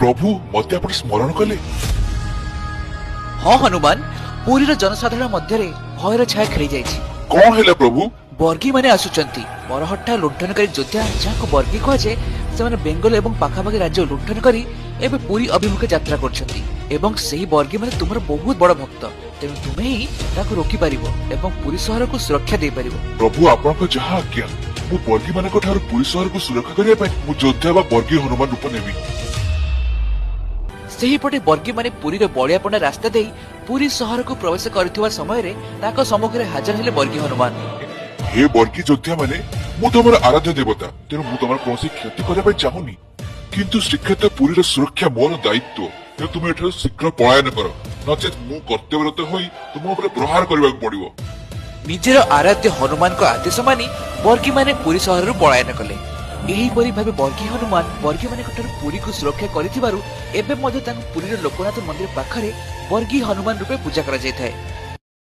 ପ୍ରଭୁ, ମତେ ଆପଣ ସ୍ମରଣ କଲେ? ହଁ ହନୁମାନ, ପୁରୀର ଜନସାଧାରଣ ମଧ୍ୟରେ ଭୟର ଛାୟା ଖେଳି ଯାଇଛି। କଣ ହେଲା ପ୍ରଭୁ? ବର୍ଗୀମାନେ ଆସୁଛନ୍ତି। ମରହଟ୍ଟା ଲୁଣ୍ଠନକାରୀ ଯୋଦ୍ଧା, ଯାହାକୁ ବର୍ଗୀ କୁହାଯାଏ, ସେମାନେ ବେଙ୍ଗଲ ଏବଂ ପାଖାପାଖି ରାଜ୍ୟ ଲୁଣ୍ଠନ କରି ଏବେ ପୁରୀ ଅଭିମୁଖେ ଯାତ୍ରା କରୁଛନ୍ତି ଏବଂ ସେହି ବର୍ଗୀମାନେ ତୁମର ବହୁତ ବଡ ଭକ୍ତ। ତେଣୁ ତୁମେ ହିଁ ତାକୁ ରୋକିପାରିବ ଏବଂ ପୁରୀ ସହରକୁ ସୁରକ୍ଷା ଦେଇପାରିବ। ପ୍ରଭୁ, ଆପଣଙ୍କ ଯାହା ଆଜ୍ଞା। ମୁଁ ବର୍ଗୀମାନଙ୍କ ଠାରୁ ପୁରୀ ସହରକୁ ସୁରକ୍ଷା କରିବା ପାଇଁ ମୁଁ ଯୋଦ୍ଧା ବା ବର୍ଗୀ ହନୁମାନ ରୂପ ନେବି। ସେହିପଟେ ବର୍ଗୀମାନେ ପୁରୀର ବଳିଆପଣ୍ଡା ରାସ୍ତା ଦେଇ ପୁରୀ ସହରକୁ ପ୍ରବେଶ କରୁଥିବା ସମୟରେ ତାଙ୍କ ସମ୍ମୁଖରେ ହାଜର ହେଲେ ବର୍ଗୀ ହନୁମାନ। ହେ ବର୍ଗୀ ଯୋଦ୍ଧା ମାନେ, ମୁଁ ତମର ଆରାଧ୍ୟ ଦେବତା, ତେଣୁ ମୁଁ ତମର କୌଣସି କ୍ଷତି କରିବା ପାଇଁ ଚାହୁଁନି। କିନ୍ତୁ ଶ୍ରୀକ୍ଷେତ୍ର ପୁରୀର ସୁରକ୍ଷା ମୋର ଦାୟିତ୍ୱ। ତେଣୁ ତୁମେ ଏଠାରୁ ଶୀଘ୍ର ପଳାୟନ କର, ନଚେତ୍ ମୁଁ କର୍ତ୍ତବ୍ୟରତ ହୋଇ ତୁମ ଉପରେ ପ୍ରହାର କରିବାକୁ ପଡିବ। ନିଜର ଆରାଧ୍ୟ ହନୁମାନଙ୍କ ଆଦେଶ ମାନି ବର୍ଗୀମାନେ ପୁରୀ ସହରରୁ ପଳାୟନ କଲେ। ଏହିପରି ଭାବେ ବର୍ଗୀ ହନୁମାନ ବର୍ଗୀମାନଙ୍କ ଠାରୁ ପୁରୀକୁ ସୁରକ୍ଷା କରିଥିବାରୁ ଏବେ ମଧ୍ୟ ତାଙ୍କୁ ପୁରୀର ଲୋକନାଥ ମନ୍ଦିର ପାଖରେ ବର୍ଗୀ ହନୁମାନ ରୂପେ ପୂଜା କରାଯାଇଥାଏ।